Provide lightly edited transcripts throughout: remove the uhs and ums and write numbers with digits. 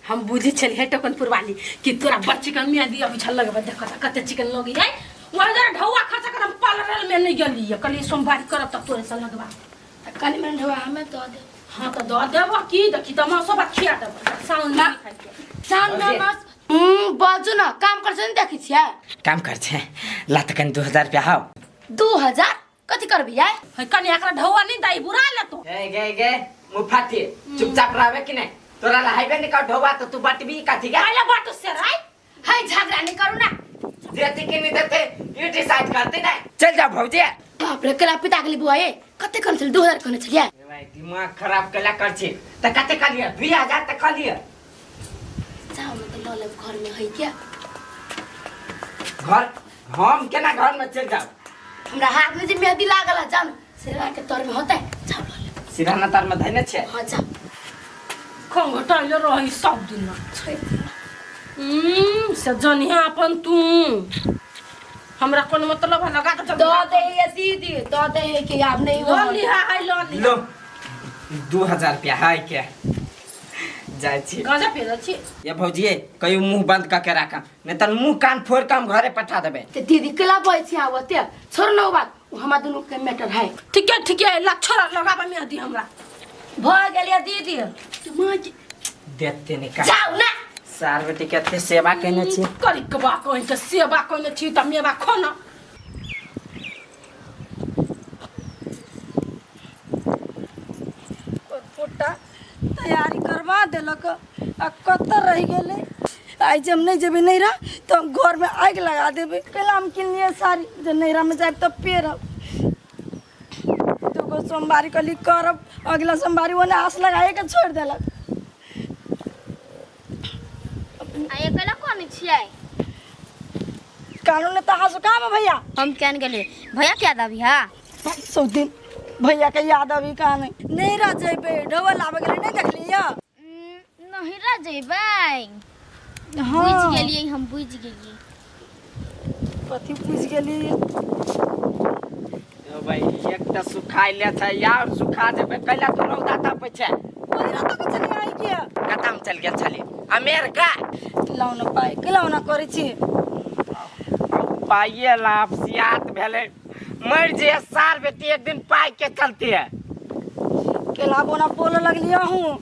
हम बुझै छलियै टोकनपुर वाली कि तोरा बड़ चिकन मेहंदी अबै छल लगबै। देखऽ तऽ कते चिकन लगै है। वहाँ जरा ढौआ खर्चा कर हम पार्लर में नहीं गेलियै, कहलियै सोमवारी करब तऽ तोरे से लगबा। तऽ कनि मनि ढौआ हमे दऽ देब। हाँ तऽ दऽ देबऽ की, देखी तऽ मासो भात खिया देबऽ साउन में खाइ के। साउन में मास बाजू न, काम कर छै ने, देखै छियै। काम कर छै ला तऽ कनि 2000 रुपया हाउ। 2000 कथी करबी आइ? है कनि एकरा ढौआ नहीं दाई बुरा लेतो। गे गे गे मुफाती, चुपचाप रहबे कि नहीं? तोरा ला हेबे नहीं कर ढौआ तो तू बटबी कथी गे? आया बाटू से राय। है झगड़ा नहीं करू ना। देते कि नहीं देते ये डिसाइड करते ना। चल जाओ भौजी। बाप रे, केला पिता गेली बुआ, ए कते कन छल? 2000 कने छलियै। ए भाई, दिमाग खराब केला कर छी त कते कहलिए? 2000 त कहलिए। जाओ न त ल लेब, घर में है क्या? घर हम केना घर में चल जाओ? हमरा हाथ में जे मेहंदी लागल है, जाओ न सिरहा के तर में होतै, जाओ ल लेब। सिरहाना तर में धैने छे? हाँ जाओ। खंघटाइले रही सब दिन। छोड़ि दियौ। से जनिहा अपन तू, हमरा कोन मतलब है, लगा दे। दऽ दे ये दीदी, दऽ दे है कि आब नहीं ल हो। लिहा है, ल लिहा। लो 2000 रुपया है के जाइ छी। गांजा पी छी। ये भौजी, कहियो मुंह बंद कऽ के राख, नहीं तऽ मुंह कान फोड़ के हम घरे पठा देबै। ते दीदी केला बोल छी आवते, छोड़ न ओ बात, ओ हमरा दुनू के मैटर है। ठीक है ठीक है, ला छोड़ा, लगाबा मेहंदी हमरा। भऽ गेल ये दीदी। माँ जी देते नहीं का। जाउ ना। सार बेटी के एते सेवा केने छी। करिकबा कहीं के सेवा कइने छी त मेवा खो न। पोटा तैयारी करवा देलक आ कतऽ रहि गेलै? आइ जे हम नहि जेबै नैहरा तऽ हम घरमे आगि लगा देबै। कैला हम किनलियै साड़ी जे नैहरामे जायब तऽ पहिरब? दूगो सोमवारी कहली करब, अगिला सोमवारी ओने आस लगाए के छोड़ि देलक। आ एकला कोन छियै? कानून तऽ अहाँ से कहाँ भैया? हम केन गेलियै भैया के याद अभी हा? सौ दिन भैया के याद अभी कहाँ नहीं। नैहरा जेबै, ढोल आबै गेलै, नहि देखलियै? नैहरा जेबै? हाँ। बुझि गेलियै, हम बुझि गेलियै। कथी बुझि गेलियै? यो भाई, एक तऽ सुखाइले छै और सुखा जेबै। कैला तू रौदा तापै छै? पहिरा तऽ कुछ नहीं आई के। कतऽ हम चल गेल छली? अमेरिका। लाउ ने पाइ, केला ओना करै छी? पाइए लाभ सियात भेलै, मरि जे सार बेटी एक दिन पाइ के चलते है। केला बोना बोले लगलियै अहूँ।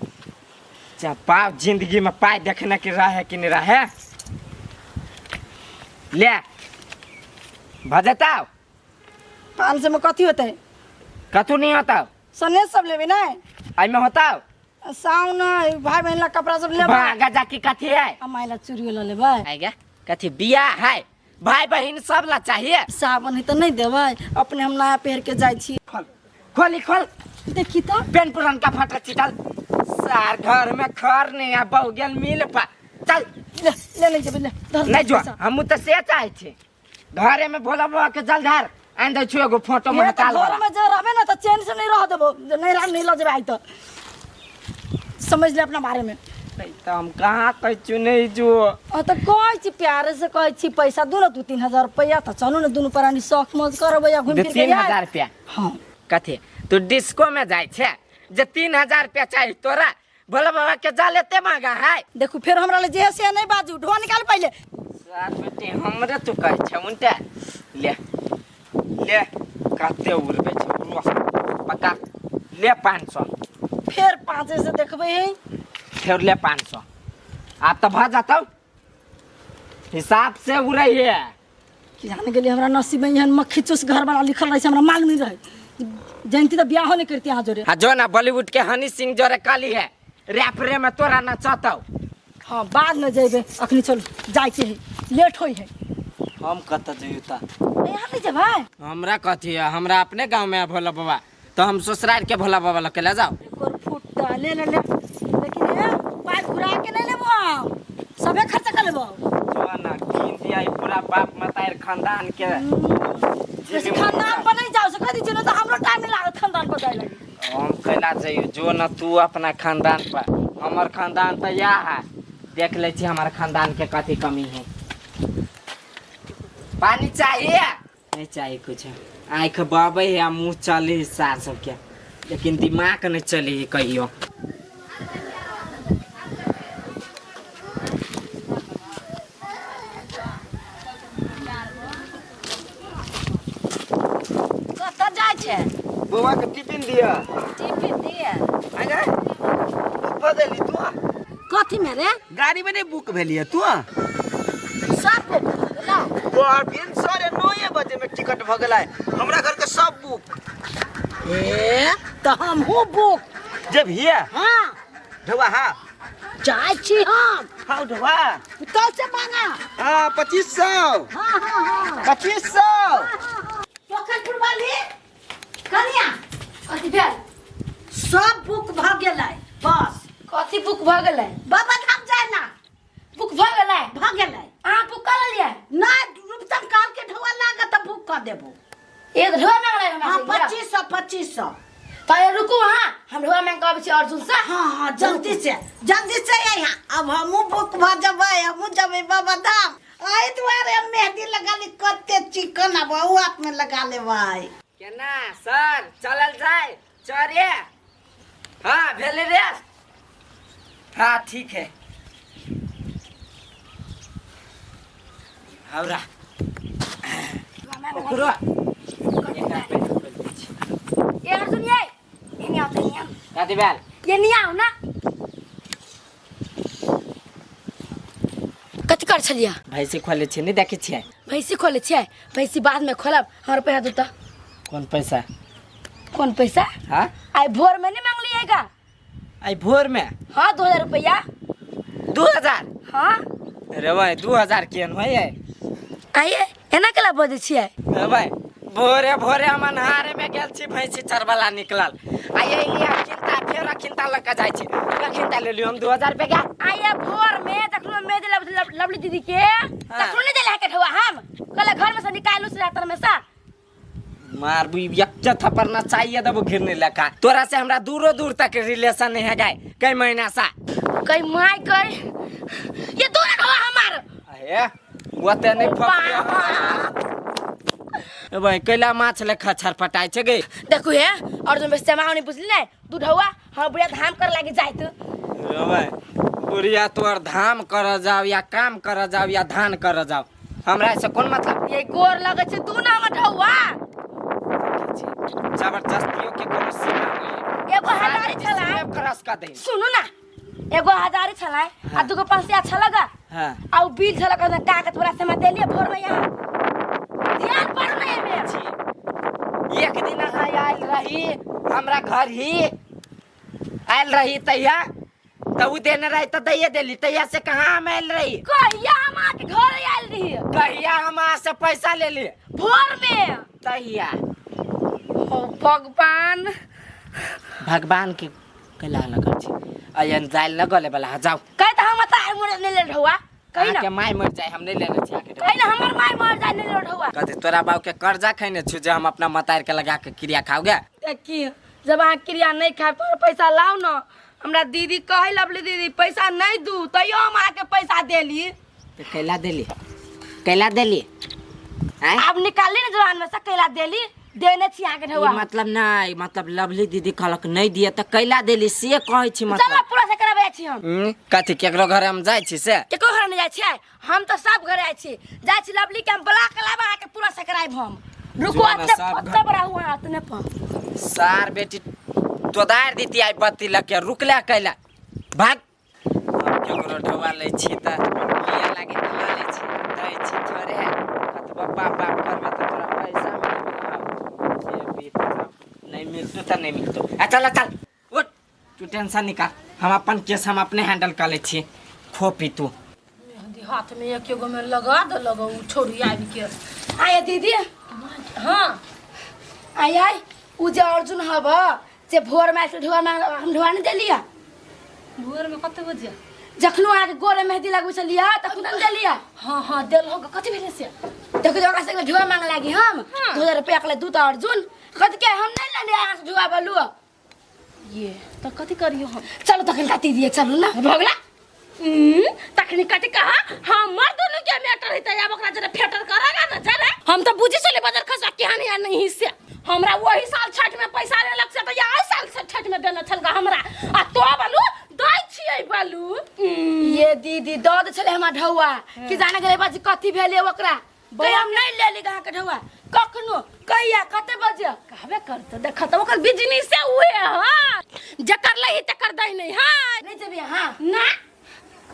चा पाव जिंदगी में पाइ देखने के रहे कि नहीं रहे। ले भजताओ। 500 में कथी होतै? कथू नहीं होता। सनेस सब लेबै ने। एहिमे होता। साउन है, भाई बहन ला कपड़ा सब लेबै। भागा जाके कथी है? आ माय ला चूड़ियो लऽ लेबै। आएगा कथी बियाह है, भाई बहन सब ला चाहिए। सावन है तऽ नहि देबै, अपने हम नया पहिर के जाइ छी। खोल खोली खोल। देखी तऽ। पेन पुरनका फटल चिटल सार, घर में खर नहीं आ बहु गेल मिल पा। चल। ले ले, नहीं जेबै, ले धर। नहीं जो। पैसा। हमू तऽ से चाहे छी, घरे में भोला बाबा के जलधार आनि दै छी एगो फोटो। हे तऽ महाकाल घर वाला में जे रहबे ने तऽ चैन से नहीं रह देबो, जे नहीं रह नहीं लऽ जेबै आइ तऽ समझ ले अपना बारे में। तऽ हम कहाँ कहै छी नहीं जो। आ तऽ कहै छी, प्यारे से कहै छी, पैसा दू ने 2-3 हजार रुपैआ तऽ चलू ने दुनू प्राणी शौख मौज करबै या घुमि दू फिर के तीन आयब। हजार रुपया? हाँ। कथी तू डिस्को में जाइ छै जे 3000 रुपया चाही तोरा? भोला बाबा के जल एते महंगा है? देखू, फेर हमरा ले जे से नहीं बाजू, ढोआ निकाल पहिले। सार बेटी, हमरे तू कहै छै उनटे। ले ले, कते उड़बै छै उड़ो, पक्का ले 500। फेर पाँचे से देखबै है। फेर ले 500। आब तऽ भऽ जतौ, हिसाब से उड़ै है। कि जाने गेलियै, हमरा नसीब में एहन मक्खी चूस घर वाला लिखल रहै छै, हमरा मालूम नहीं रहै। जानती तऽ बियाहो नहीं करती अहाँ जोरे। हाँ जो ना बॉलीवुड के हनी सिंह जोरे काली है रैप रे में तोरा नचतौ। हाँ, बाद में जेबै, अखनी चलू, जाइके है, लेट होइ है। हम कतऽ जइयौ तऽ? यहाँ नहीं जेबै? हमरा कथी है, हमरा अपने गाँव में है भोला बाबा, तो हम ससुराल के भोला बाबा लग के ले जाओ। एकर फुट्टा ले ले ले, लेकिन ए पाइ घुरा के नहीं लेबो, हम सबे खर्चा कर लेबो। जो ना कीन दिया ई पूरा बाप मतार खानदान के। जैसे खानदान पर नहीं जाओ से कह दीजिए ना, तो हमरो टाइम नहीं लागत खानदान पर जाए लगी। हम कैला जइयो? जो न तू अपना खानदान पर, हमर खानदान तो यह है। देख ले छी हमार खानदान के कथी कमी है। पानी चाहिए? नहीं चाहिए कुछ। आँख बबै है आ मुँह चली है सार सबके, लेकिन दिमाग नहीं चली है कहियो। बौआ के टिफिन दिया। टिफिन दिया। आ गए बुक भऽ गेली तू? कथी में रे? गाड़ी में नहीं बुक भेली तू? सब बुक भऽ गेलौ। तोहर भिन 9:30 बजे में टिकट भऽ गेलै हमरा घर के सब बुक। ए तऽ हमहूँ बुक। जब हिया? हाँ। ढौआ हाँ। जाइ छी हम। हाँ ढौआ। तो से मांगा। हाँ 2500। हाँ हाँ हाँ। 2500। पोखरपुर वाली कनिया कथी भेल? सब बुक भऽ गेलै बस। कथी बुक भऽ गेलै? बाबा धाम जाय ना। बुक भऽ गेलै? भऽ गेलै। अहाँ बुक कऽ लेलियै? नहि रुपतन काल के ढौआ लागत तऽ बुक कऽ देबो। एक ढौआ मांगलै हमरा हाँ से? 2500 2500। तऽ रुकू अहाँ, हम ढौआ मांगि कऽ अबै छी अर्जुन से। हाँ हाँ जल्दी से जल्दी से अइहा। अब हमहूँ बुक भऽ जेबै, हमहूँ जेबै बाबा धाम। एहि दुआरे हम मेहंदी लगा ली, कते चिकन आब अहू हाथ में लगा लेबै। केना सर चलल जाय चरे? हाँ भेलै रे। हाँ ठीक है। हावरा ओकरो ए अर्जुन ये एने आओ, एने आओ। कथी भेल? एने आओ ना। कथी कर छलियै? भैंसी खोले छियै नहि देखै छियै? भैंसी खोले छियै? भैंसी बाद में खोलब, हमरा पैसा दू तऽ। कोन पैसा? कोन पैसा? हाँ आइ भोर में नहीं मांगलिएगा? आइ भोर में? हाँ 2000 रुपया। 2000? हाँ। अरे भाई 2000 केहन होइए? आइए एना केला बजै छियै? अरे भाई भोरे भोरे हम अन्हारे में गेल छी भैंसी चरबला निकलल, आ अयली अखिनता फेर अखिनता लऽ कऽ जाइ छी, अखिनता लेलियो हम 2000 रुपया। आइए भोर में तखनो में देला लवली दीदी के तखनो नहीं देला के ठुआ, हम कल घर में से निकालू से रात में सा मारबू एक थप्पड़ ना चाहिए देबो घिरने लगा। तोरा से हमरा दूरो दूर तक रिलेशन नहीं है गाय कई महीना सा। कई my कई ये दूर ठुआ हमार। अहे ओते नहीं फकड़े। ए भाई कैला माछ लेखा छरपटाइ छै गे। देखू हे और जो बेसे माओ नहीं बुझली नै दू ढौआ हम बुढ़िया धाम कर लागी जाइत। रे भाई बुढ़िया तोर धाम कर जाओ या काम कर जाओ या धान कर जाओ, हमरा से कोन मतलब? ये गोर लगै छै तू ना हमर ढौआ। जबरदस्तियों के कोनो सीमा नहीं। एगो हजारी छलाय। क्रॉस कर दे। सुनू ना एगो हजारी छलाय आ दूगो 500 अच्छा लगा। हां आ उ बिल छला कहना कागज पूरा से देलिए भोर में यहाँ ध्यान पर नहीं में। एक दिन अहाँ आयल रही हमरा घर ही आयल रही तहिया त उ देने रही त दैये देली, तहिया से कहाँ हम आयल रही? कहिया हम अहाँके घर आयल रही? कहिया हम अहाँ से पैसा लेली? भोर में तहिया। ओ भगवान भगवान के कैला लगल छी अयन जाइल न गले वाला जाओ। कहि त हम त आइ मोर नहीं ले ढौआ। कहि ना अहाँके my मर जाए हम नहीं लेने छी अहाँके। कहि ना हमर my मर जाए नहीं ले ढौआ। कथी तोरा बाप के कर्जा खैने छु जे हम अपना मतार के लगा के क्रिया खाओगे? देखी जब अहाँ क्रिया नहीं खाए तो पैसा लाओ ना। हमरा दीदी कहे लवली दीदी पैसा नहीं दू तैयो हम अहाँके पैसा देली। तो कैला देली? कैला देली? आब निकालली ने जवान में से कैला देली देने छी अहाँके ढौआ। मतलब नहीं मतलब लवली दीदी कहलक नहीं दिए त कैला देली से कहै छी मतलब। चलो पूरा से कराबै छी हम। कथी केकरो घर हम जाइ छी से? केकरो घर नहीं जाइ छियै हम त सब घर जाइ छी। जाइ छी लवली के हम बुला के लाब अहाँके पूरा से करायब हम। रुको अतने पत्ता बड़ा हुआ अतने पर। सार बेटी तोदार दीती आई बत्ती लग के रुकला कैला भाग। केकरो ढौआ लै छी त लिया लागी त ल लै छी दै छी थोड़े कतबो बाप बाप करबे त तोरा पैसा मिलत नहीं मिलतो त नहीं मिलतो। आ चल चल उठ तू टेंशन निकाल, हम अपन केस हम अपने हैंडल कर लै छी। खो पी तू। मेहंदी हाथ में एक एगो में लगा दे लगो छोड़ी आबि के। आया दीदी। हाँ आय आय उ जे अर्जुन हब जे भोर में आयल ढौआ में हम ढौआ नहीं देलिया। भोर में कते बजे? जखनो आके गोरे मेहंदी लगबै छलियै तखनो नहीं देलिया। हाँ हाँ देल होगा। कथी भेलै से? देखो जो ओकरा से ढौआ मांगे लागी हम 2000 रुपया के दू त अर्जुन कथी के हम नहीं लेलियै अहाँ से ढौआ बोलू। ये त कथी करियो हम? चलो तखन कथी दिए चलू ना भगला। तखनी कथी कहा हमर दोनों के मैटर हेतै आब ओकरा जरे फेटर करेगा ना जरे। हम त बुझी छली बजर खसा केहन या नहीं से हमरा वही साल छठ में पैसा लेलक से त या साल से छठ में देने छलगा हमरा आ तो बोलू दै छियै बोलू। ये दीदी द दे छले हमरा ढौआ कि जाने गेलै बाजी कथी भेलै ओकरा। कहिया हम नहीं ले ली अहाँके ढौआ कखनो कहिया कते बजे कहबे करतो देखत ओकर बिजनेस से उहे हां जकर लही तकर दही नहीं हां नहीं जेबी अहाँ ना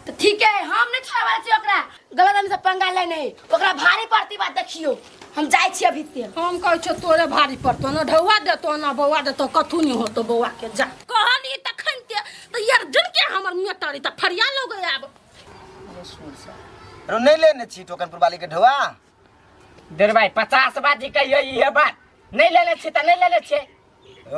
तो ठीक है हम नहीं छोड़े छी ओकरा गलत आदमी से पंगा ले नहीं ओकरा भारी पड़ती बात देखियो हम जाइ छी अभी ते हम कहै छौ तोरे भारी पड़तो ना ढौआ देतो ना बौआ देतो कथू नहीं होतो बौआ के जा कहली तखन ते तो यार जन के हमर मेटरी त फरिया लोग आब रो नहीं लेने छी टोकनपुर वाली के ढोआ देर भाई 50 बाजी कहियो इहे बात नहीं लेने छी त नहीं लेने छियै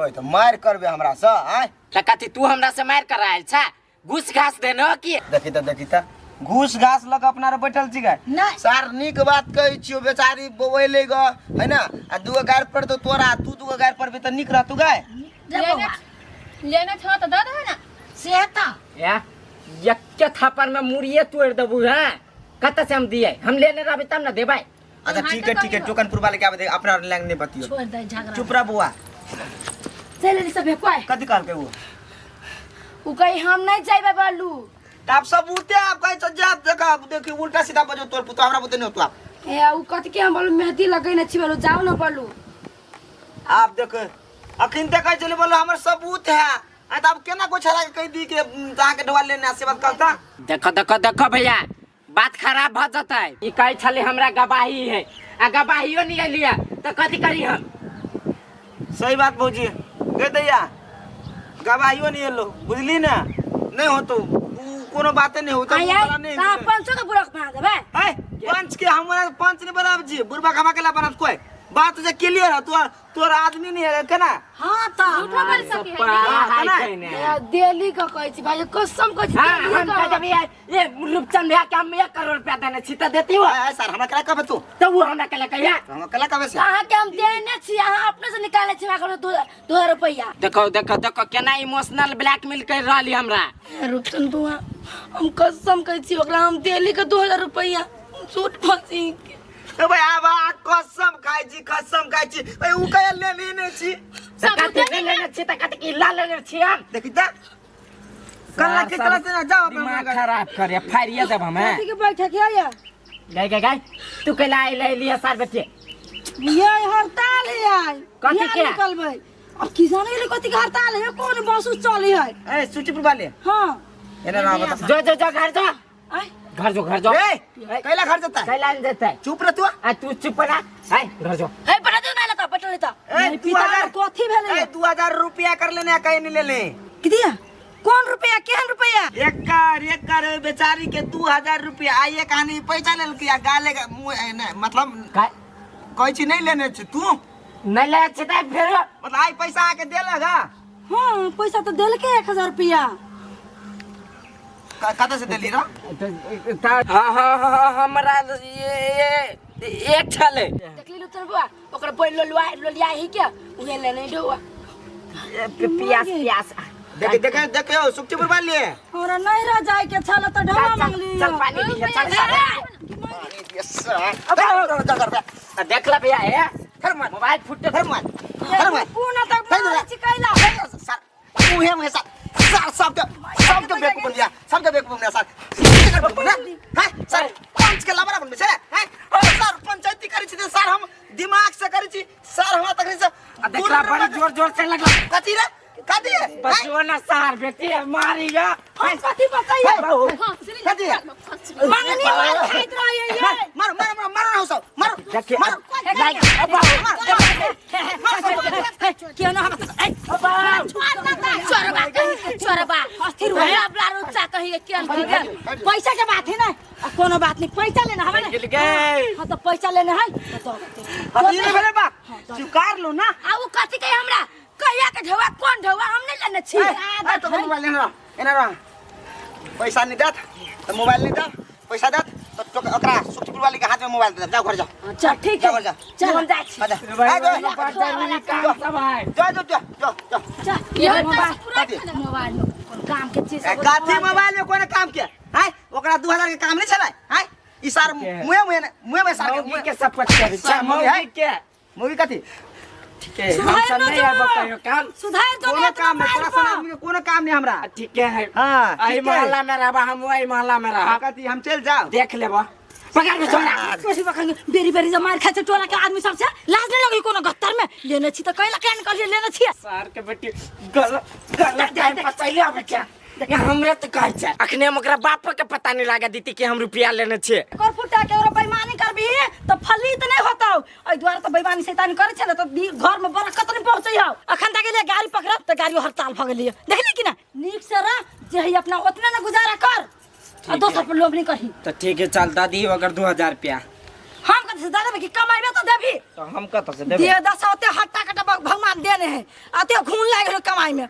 ओए तो मार करबे हमरा से आय त कथी तू हमरा से मार कर आयल छा घूस घास देनो की देखी त देखी त घूस घास लग अपना रे बैठल छी गे नहीं। सार नीक बात कहै छियो बेचारी बौएले ग है ना आ दूगो गार पर तो तोरा तू दूगो गार पर भी त नीक रहतु गाय लेना छो तो दऽ दहो ना से तऽ या यक्के थापर में मुड़िए तोड़ देबू हां कत से हम दिए हम लेने रहबे तब ना देबै अच्छा ठीक है ठीक है टोकनपुर वाले के आबे दे अपना लैंग नहीं बतियो छोड़ दे झगड़ा चुप रह बुआ चल ली सब कोई कथी कहलकै वो उ कही हम नहीं जाइबे बालू त आप सब उठते आप कहे छ जा देखा देखी उल्टा सीधा बजो तोर पुतो हमरा बुते नहीं होतो आप ए उ कथी के हम बोलू मेहंदी लगैने छी बोलू जाओ ना बोलू आप देख अखिन तक कहै छलै बोलो हमर सबूत है आ त अब केना कोई छड़ा के कह दी के अहाँ के ढोआ लेने से बात कहता देखो देखो देखो भैया बात खराब भ जतै ई कहै छलै हमरा गवाही है आ गवाहियो नहीं लिया त कथी करी हम सही बात भौजी कह दैया गवाहियो नहीं एलो बुझली ना नहीं हो तो कोनो बाते नहीं होता आय नहीं कहाँ 500 के बुरक बना देबै ए पंच के हमरा पंच नहीं बनाब जी बुढ़बा खमा के ला बनाब कोई बात जे क्लियर है तोर तोर आदमी नहीं है केना हाँ तऽ झूठो बोल सकी है पढ़ाई ना। कइने। ए, डेली के कहै छी भाई कसम कहै छी हाँ, डेली हम के। कह देबै ये रूपचंद भैया के हम 1 करोड़ रुपया देने छी त देती हो ए सर हमरा केला कहबे तू तो वो हमरा के कहिया हमरा केला कहबे से अहाँके हम देने छी अहाँ अपने से निकाले छी हमरा 2000 रुपैआ देखो देखो देखो केना इमोशनल ब्लैकमेल कर रहली हमरा रूपचंद बुआ हम कसम कहै छी ओकरा हम डेली के 2000 रुपैआ झूठ फंसी के ए भाई आब आ कसम खाइ छी कसम खाइ छी ए उ कहे लेने नहीं छी त कथी नहीं लेने छी त कथी की ला लेने छी हम देखी त कल्ला के कल्ला से ना जाओ अपना दिमाग खराब करे फाड़िए देब हम कथी के बैठक है या गए गए गए तू कैला आइले लिया सार बेटे ये हड़ताल है यार कथी के? निकलबै अब किसान के लिए कथी के हड़ताल है कौन बस उस चली है ए सुचीपुर वाले हाँ एना ना बता जो जो जो घर जो आय घर जो घर जो ए कैला घर जता कैला नहीं देता है चुप रह तू आ तू चुप रह हाय घर जो हे पटा दू ना लगा पटा लेता ए नहीं, पिता 2000 कथी भेलै ए 2000 रुपया कर लेने आ कहीं नहीं लेने किदिया कौन रुपया केहन रुपया एकर एकर बेचारी के 2000 रुपया आ एक आनी पैसा लेलकै आ गाले के मुँह ए, नहीं, मतलब काय कहै छी नहीं लेने छी तू नहीं ले छी त फेर मतलब आई पैसा आके देलक हा हाँ पैसा तो देलके 1000 रुपया कतऽ से देली रह हाँ हाँ हाँ हमरा ये एक छले देखली लुतन बुआ ओकरा बोल लोलुआ लोलिया ही के उहे लेने ढोआ प्यास प्यास देख देख देखियो सुखचीपुर वाले हमरा नहीं रह जाए के छल तो ढवा मांगली चल पानी दिया चल चल देख ले भैया ए फिर मार मोबाइल फुटे फिर मार फिर मार पूना तक मारे छी कैला सर मुहे मुहे सर सर सबके सबके बेवकूफ बन गया सबके बेवकूफ बन गया सर बेवकूफ बन गया हैं सर पंच के लबरा बन छै हैं सर पंचायती करै छी सर हम दिमाग से करै छी सर हमरा तखनी से देख ला बड़ी जोर जोर से लगला कथी रे कथी है बचो ना सार बेटी मारीगा हम कथी बतैया कथी है मांगनी मार खाइत रहिए ये मारो मारो मारो मारो ना सब मारो देखिए मारो क्यों ना हम ए चोरबा कहीं चोरबा अस्थिर हो अब लारू चा कहीं के पैसा के बात है ना आ, कोनो बात नहीं पैसा लेना हमें गेल गए हाँ तो पैसा लेना है तो दो देते। अब ई नहीं भेलै बात स्वीकार लो ना आ उ कथी कही हमरा कहिया के ढोआ कौन ढोआ हम नहीं लेने छी ए तो मोबाइल लेना रह एना रह पैसा नहीं देत तो मोबाइल नहीं देत पैसा देत तो ओकरा सुखपुर वाली के हाथ में मोबाइल दे जाओ घर जाओ चल ठीक जाओ है घर जा चल हम जाइ छी जा जरूरी काम सब है जा जा जा जा जा चल ये मोबाइल कथी मोबाइल में कोन काम के चीज ए, कथी मोबाइल में कोनो काम के हैं ओकरा 2000 के काम नहीं छलै हैं ई सार मुहे मुहे मुहे में सार के मौगी के सब कुछ करी सार मौगी है? के मुगी कथी ठीक है हम सब नहीं आबो कहियो काम सुधार दो कोनो काम नहीं तोरा सन आदमी के कोनो काम नहीं हमरा ठीक है हाँ, एही ठीक है। मोहल्ला में रहबा हम वही मोहल्ला में रहब कथी हम चल जाओ देख लेबा पकड़ के छोड़ा। बेसी बखन बेरी बेरी जब मार खाइ छै टोला के आदमी सब से लाज नहीं लगी कोनो गत्तर में लेने छी त कैला केन कहलिए लेने छी। सार के बेटी गलत गलत टाइम पर चलि आबै छै। हमरा तऽ कहै छै अखने हम ओकरा बाप के पता नहीं लागा दीती कि हम रुपया लेने छियै। कर फुटा के ओकरा बेईमानी करबी त फली त नहीं होतौ। एहि दुआरे त बेईमानी शैतानी करै छै ने त घर में बरकत नहीं पहुंचै हौ। अखन तक गेलियै गाड़ी पकड़ब त गाड़ी हड़ताल भ गेलियै, देखली कि ना? नीक से रह जे है अपना ओतने ने गुजारा कर आ दोसर पर लोभ नहीं करही। तो ठीक है चल दादी अगर 2000 रुपया हम कत से दे देबै कि कमाइबे तो देबी? तो हम कत से देबै? दे दस ओते हट्टा कट्टा भगवान देने है, अते खून लागि गेल कमाई में।